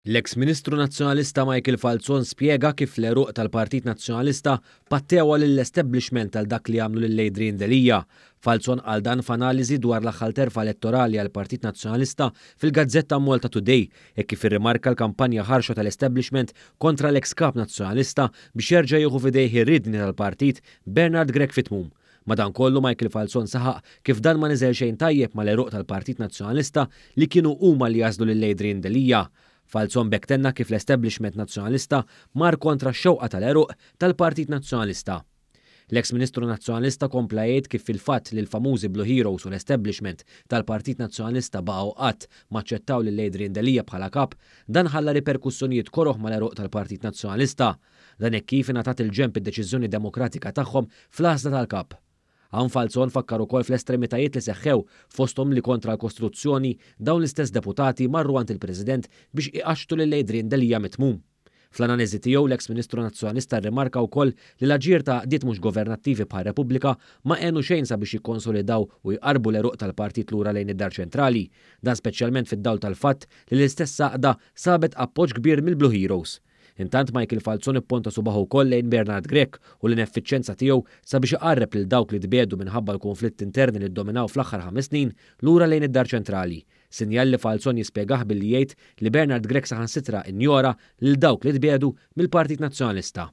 L-eks Ministru Nazzjonalista Michael Falzon spjega kif l-għeruq tal-Partit Nazzjonalista pattewha lill-establishment għal dak li għamlu lil Adrian Delia. Falzon qal dan f'analiżi dwar l-aħħar terfa elettorali għall-Partit Nazzjonalista fil-gazzetta Malta Today hekk kif irrimarka l-kampanja ħarxa tal-establishment kontra l-eks Kap Nazzjonalista biex jerġa' jieħu f'idejh ir-riedni tal-partit Bernard Grech fit-tmum. Madankollu Michael Falzon saħaq kif dan ma niżel xejn tajjeb mal-għeruq tal-Partit Nazzjonalista li kienu huma li għażlu lil Adrian Delia. Falzon b'hekk tenna kif l-establishment Nazzjonalista mar kontra x-xewqa tal-għeruq tal-Partit Nazzjonalista. L-eks Ministru Nazzjonalista kompla jgħid kif fil-fatt li l-famużi Blue Heroes u l-establishment tal-Partit Nazzjonalista baqgħu qatt ma aċċettaw lil Adrian Delia bħala kap, dan ħalla riperkussjonijiet koroh mal-għeruq tal-Partit Nazzjonalista. Dan hekk kif ingħatat il-ġenb id-deċiżjoni demokratika tagħhom fl-għażla tal-kap. Hawn Falzon fakkar ukoll fl-estremitajiet li seħħew fosthom li kontra l-Kostituzzjoni dawn l-istess deputati marru għand il-President biex iqaċċtu lil Adrian Delia mit-tmum. Fl-analiżi tiegħu l-eks Ministru Nazzjonalista rrimarka wkoll li l-aġir ta' għaqdiet mhux governattivi bħal Repubblika ma għenu xejn sabiex jikkonsolidaw u jqarbu l-għeruq tal-partit lura lejn id-dar ċentrali. Dan speċjalment fid-dawl tal-fatt li l-istess għaqda sabet appoġġ kbir mill-Blue Heroes. Intant Michael Falzon ipponta subgħu wkoll lejn Bernard Grech u l-ineffiċjenza tiegħu sabiex iqarreb lil dawk li tbiegħdu minħabba l-konflitt interni li ddominaw fl-aħħar 5 snin lura lejn id-dar ċentrali. Sinjal li Falzon jispjegah billi jgħid li Bernard Grech saħansitra injora lil dawk li tbiegħdu mill-Partit Nazzjonalista.